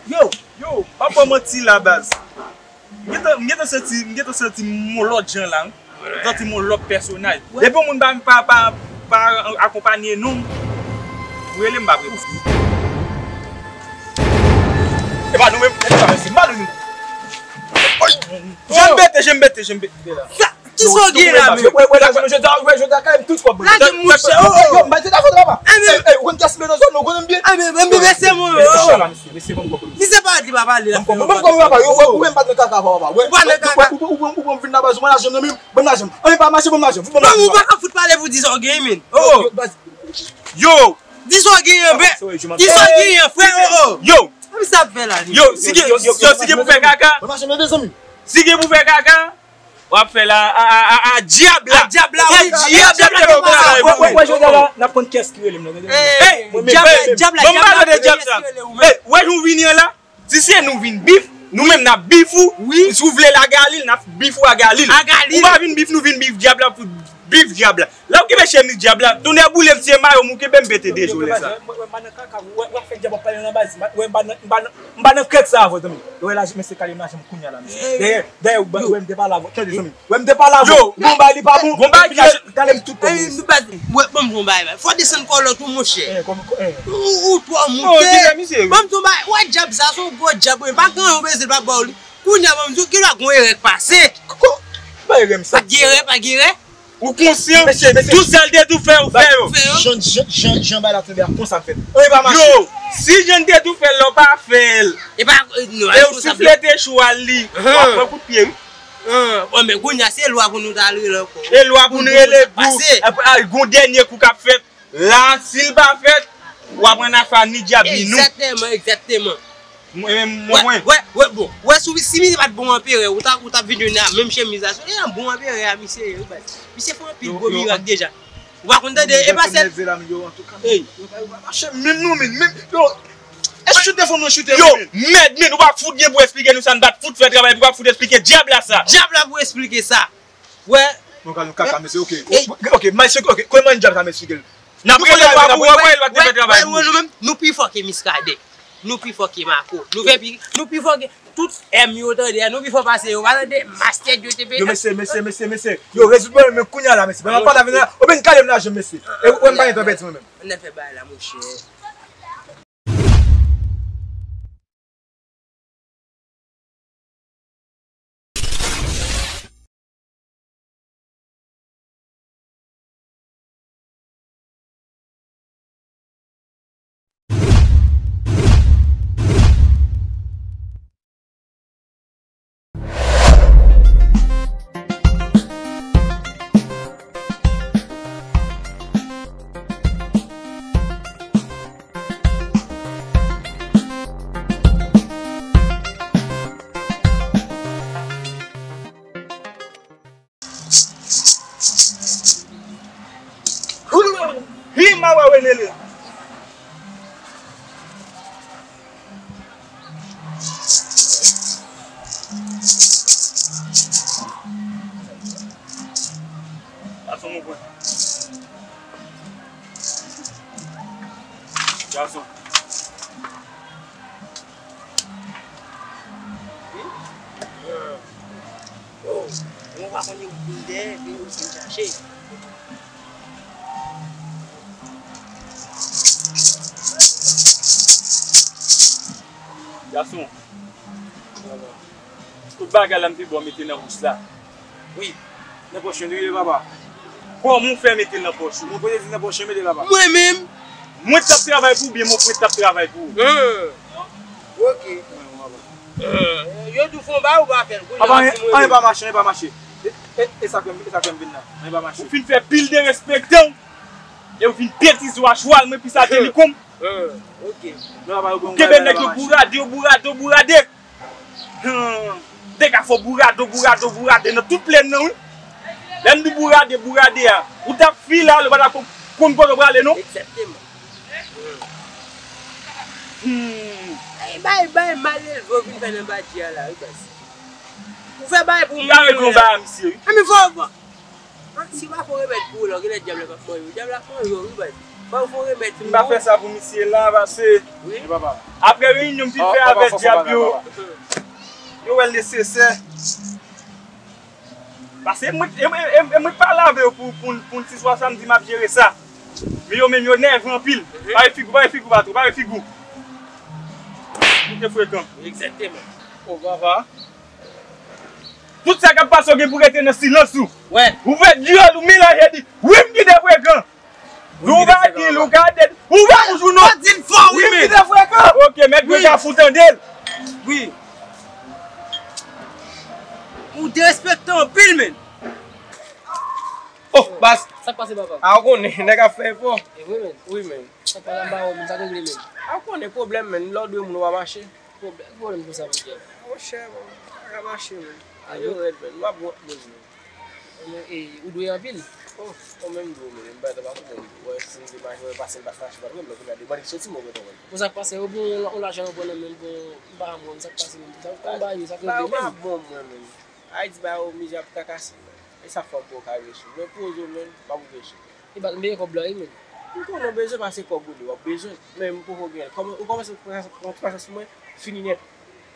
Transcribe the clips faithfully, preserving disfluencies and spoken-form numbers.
Yo, yo, m ap ba w manti la, baz. M gentan, m gentan santi, m gentan santi m yon lòt jan la, wi. M santi m yon lòt pèsonaj. Depi yon moun pa, pa, pa, pa akonpanye non m, ou rele m, m p ap reponn. E pa nou menm, e pa menm, se mal nou. Oy! Jan m bete, jan m bete, jan m bete la. Sa, kisa w gen la menm? Wè, wè, la, jodi a, wè, jodi a, kay m tout kòb mwen. Lage m, monchè, oh, oh. Yo, m pa di ta fout la, pa. Eh, men, eh, ou konn kès m bezwen, nou konnen m byen. Eh, men, men, men, se mwen, oh, oh. Mesye, mesye, ban m kòb mwen. Si se pa di pa pale la. Ban m kòb mwen, papa, yo, wè, ou menm pa nan kaka, papa. Ou pa nan kaka. Ou, ou, ou, ou, ou vin la baz, ou mwen lajan nan men m, ban m lajan. Anyen pa mache, ban m lajan. Ban m lajan. Non, ou pa ka fout pale pou di sa w gen, men. Oh, oh. Yo, baz. Yo. Di sa w genyen, men. Di sa w genyen, frè, oh, oh. Yo. Kòman sa ap fè la, li? Yo, si gen, yo, yo, si gen pou fè kaka. Ban m lajan, mezanmi. Si gen pou fè kaka, w ap fè la a, a, a, a dyab la. A dyab la, wi. Dyab la, dyab la, dyab la. Wè, wè, wè, jodi a la, n ap konn kiyès ki rele m nan, tande. Hey, dyab la, dyab la, dyab la, kiyès ki rele ou menm? Hey, wè jan w vini an la. Si se nou vin bif, nou menm n ap bif ou. Wi. Si w vle l a Galil, n ap bif ou a Galil. A Galil. Ou pa vin bif nou, vin bif dyab la pou bif dyab la. Lè w kenbe chemiz dyab la, tonnè boule m, se mayo m ou kenbe m pete deje w lè sa. Wè, wè, m pa nan kaka, wè, wè afè dyab w ap pale nan baz, wè, m pa nan, m pa nan, m pa nan kèk sa avè w, zanmi. Wè la, men se kale m lajan m kounye a la, mesye. Dayè, dayè, wè, m te pale avè w, tande, zanmi. Wè, m te pale avè w. Yo. Bon, bay li pa bon. Bon, bay li. Kale m tout kòb. Ey, nou pa, wè, ban m yon bagay, fò w desann kòlòt ou, monchè. Eh, kòm, eh. Ou, ou twò moute. Ban m yon bagay, wè, dyab sa, se yon gwo dyab, wi. Pa gen anyen w bezwen, l pa ba w li. Kounye a, ban m di w, gen dwa gen yon erè k pase. Ko-, pa erè m sa. Pa gen erè, pa gen erè. Ou konsyan? Mesye, mesye. Tout sa l te tou fè, ou fè yo. Jan, jan, jan, jan bagay la tonbe a, konsa m fè. Anyen pa mache. Yo, si jan te tou fè l la, w pa fè l. E pa, non, e w siflete chwal li. W ap pran kout pye, wi. Bon, men kounye a se lwa pou nou ta rele ankò. E lwa pou n rele pou, apre, a, gon dènye kou k ap fèt. La, si l pa fèt, w ap ann afè ni dyab ni nou. Egzakteman, egzakteman. Mwen menm, mwen, mwen. Wè, wè, bon. Wè, si, si misye pa t bon anperè, ou t ap, ou t ap vin jwenn a menm chemiz la. E yon bon anperè a misye ye, wi, baz. Misye fè anpil gwo mirak deja. Ou pa konn tande, e pa sèl. Ey. Yo, pa, yo pa mache, menm nou, menm, menm, yo. E chute fò nou chute, yo, men. Mèd, men, ou pa fout gen pou esplike nou sa, n pa t fout fè travay, pou pa fout esplike dyab la sa. Dyab la pou esplike sa. Wè. Bon, ka nou kaka, mesye, ok. Ey. Ok, mesye, ok, kòman dyab sa, mesye? N ap rele lwa pou wè, wè, lwa te fè travay pou ou. Nou menm, nou pi fò ke Miskaden. Nou pi fò ke Mako. Nou fè pi, nou pi fò ke tout M yo tande a. Nou pi fò pase yo. Pa tande, Master Joe te fè. Yo, mesye, mesye, mesye, mesye. Yo, rezoud pwoblèm mwen kounye a la, mesye. Ban m pale avè nou la. Oubyen kale m lajan, mesye. E, wè, m pa gen tan pèdi mwen menm. Ann al fè bagay la, monchè. Hi, ma wè welele. Gason, mwen pran. Gason. Wi. Yo, mwen pa konn yo vin dèyè, vin, vin chache. Gason. Tout bagay la m te ba w mete nan bous la. Wi. Nan pòch mwen li ye, papa. Kòman w fè mete l nan pòch ou? Mwen pote li nan pòch mwen, mete la, papa. Mwen menm? Mwen t ap travay pou ou, byen mwen t ap travay pou ou? Hen. Ok. Mwen, papa. Yo di w fè yon bagay ou pa fè l. Papa, anyen, anyen pa mache, anyen pa mache. E, e, e sa fè m, e sa fè m vin la. Anyen pa mache. Ou fin fè pil derespektan. E ou fin betize w a chwal mwen, pi sa te li konm. Hen. Ok. Ou kenbe nèg yo bourade, yo bourade, yo bourade. Hmm. Te ka fè w bourade, bourade, bourade nan tout plèn nan, wi. Lè m di bourade, bourade a, ou t ap file a, ou pa t ap konn kote w prale, non? Egzakteman. Hmm. Ay, bay, bay, malelve w vin fè nan badji a la, wi, baz. Ou fè bay pou moun. Ou ka regle yon bay a misye, wi. A, men fò, fò. A, si pa fè w remèd pou ou la, genlè dyab la p ap manje w. Dyab la ap manje w, wi, baz. Ban m fè yon remèd pou ou. Si m pa fè sa pou misye la, pase. Wi. Wi, papa. Apre reyinyon m fin fè avèk dyab yo, yo wè l nesesè. Pase mwen, e, e, e, e mwen pale avè yo pou, pou, pou n si swa samdi m ap jere sa. Men yo menm yo nève anpil. Mhm. Bare figi w, bare figi w, patwon, bare figi w. Ou te frekan. Egzakteman. O papa. Tout sa k ap pase w gen pou rete nan silans ou. Wè. Ou fè dyòl ou melanje di, wi m ki te frekan. Ou va di l, ou ka di l, ou va bouch ou non. Ou di l fò, wi, men. Wi, men. Ok, mèt mwen ka fout tande l. Wi. Ou derespekte anpil, men. Oh, baz. Sa k pase, papa? A, ou konnen, nèg ap fè efò. E vre, men. Wi, men. Sa k pase anba ou, men? Sa k regle, men? A, ou konnen pwoblèm, men. Lè w dwe moun, ou pa mache. Pwoblèm, pwoblèm konsa, monchè. Monchè, bon, sa ka mache, men. A, yo rèd, men. Nou ap wont moun, men. Ou, e, ou dwe anpil? Oh, ou menm dwe, men. M pa ta pa konprann. Wè, si m te mache, wè, pase m pa mache, pa pwoblèm, men kounye a de bandi ki soti, mwen kontan, men. Bon, sa k pase, ou bon, yon lajan ou pran nan men m, bon, m pa konprann sa k pase, men. Sa k pase, sa k regle, men. Ba yo pa bon, mwen, men. Ayiti ba yo mizè ap trakase, men. E sa fò m poko ka rive sou. Men poze w, men, m ap rive sou. E pa, m bezwen kòb la, wi, men. M konnen w bezwen pase kòb ou li, w ap bezwen. Men m poko gen. Kòm ou kòmanse pran, pran, pran sou mwen, fini nèt.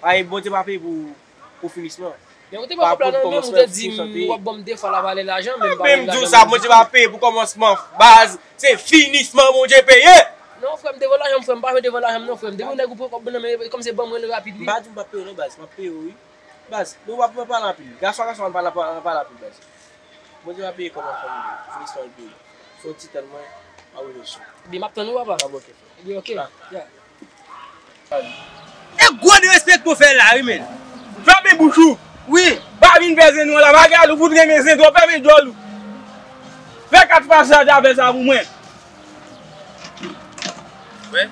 Ay, Bondye pa peye pou, pou finisman. Men ou te ban kòb la nan men m, ou te di m w ap ban m de fwa la valè lajan, men m pa jwenn lajan. Men m di w sa, Bondye pa peye pou kòmansman, baz. Se finisman Bondye peye. Non, frè m, devan lajan m, frè m, pa jwe devan lajan m, non, frè m. Depi yon nèg ou pran kòb nan men, kòm se ban mwen l rapid, wi. M pa di m p ap peye w, non, baz. M ap peye w, wi. Baz, nou pa, pa pale anpil. Gason a gason, pa, pa, pa pale anpil, baz. Bondye va peye kòb ansanm, finisman l peye. Fè yon ti tann mwen, m ap rive sou. Ebyen, m ap tann ou, papa. Ebyen, ok, frè. Ebyen, ok. Ya. E gwo derespekte w fè la, wi, men. Fèmen bouch ou. Wi. Pa vin fè zen nou la, bagay ou fout renmen zen twòp, fèmen djòl ou. Fè kat fasad avè sa pou mwen. Wè,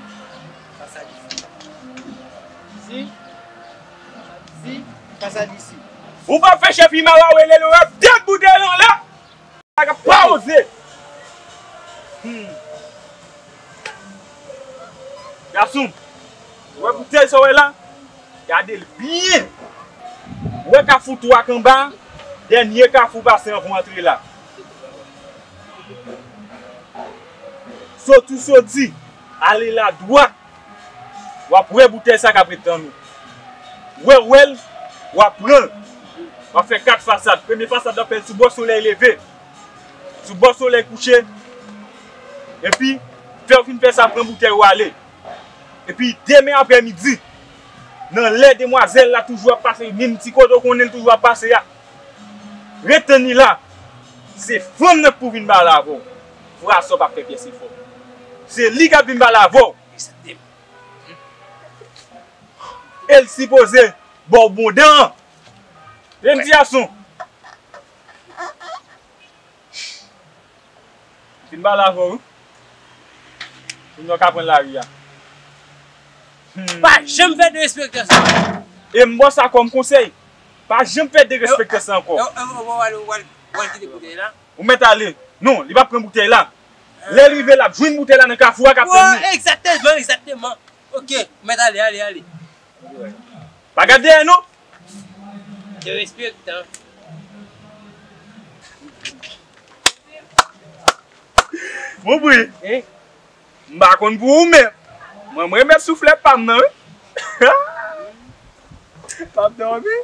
fasad isi. Isi, fasad isi, fasad isi. Ou pa fè chèf Imara wele lè w ap tèt boutèy lan la. Sa ka pa oze. Hmm. Gason, ou wè boutèy sa w wè la? Gade l byen. Ou wè kafou twa k anba a? Dènye kafou pase anvan w antre la. Soti soti, ale la dwat. W ap wè boutèy sa k ap ret nan men w. Wè, wè l, w ap pran l. W ap fè kat fasad. Premye fasad la fè l sou bò solèy leve. Sou bò solèy kouche. Epi, fè w fin fè sa, pran boutèy ou ale. Epi, demen aprèmidi, nan lè demwazèl la toujou ap pase, menm ti kote w konnen l toujou ap pase a, ret tann li la. Se fanm nan k pou vin pale avè w. Frè a sa w p ap fè pyès efò. Se li k ap vin pale avè w. E l sipoze ba w bon dan an. Men m di gason. Vin pale avè w, wi. Kounye a w ka pran lari a. Hmm. Pa janm fè derespektan sa. E m ba w sa kòm konsèy. Pa janm fè derespektan sa ankò. E, e, e, w al, w al, w al kite boutèy la. Ou mèt ale. Non, li p ap pran boutèy la. Lè l rive, l ap jwenn boutèy la nan kafou a k ap tann li. Egzakteman, egzakteman. Ok, ou mèt ale, ale, ale. Pa gade dèyè non. Derespektan. Mon bri. Hein? M pa konn pou ou, men mwen, mwen renmen souflèt pa m nan, wi. Pa m dòmi.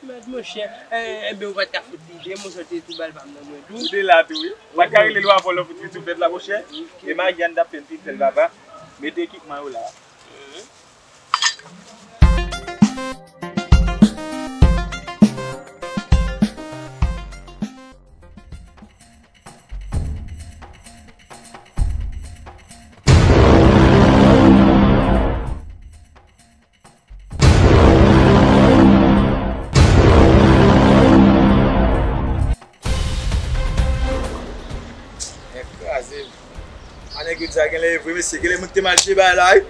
Mèt monchè, e, enben, ou pa t ka fout lide, monchè, te tou bal pa m nan mwen tou. Ou te la tou, wi. Ou pa t ka rele lwa vòlò pou t fout souflèt la, monchè. E Maryàn t ap fè l pi fè l, papa. Mete ekipman yo la. Nèg kraze m. A nèg yo di a genlè e vre, mesye. Genlè mwen ki te mal jere bagay la, wi.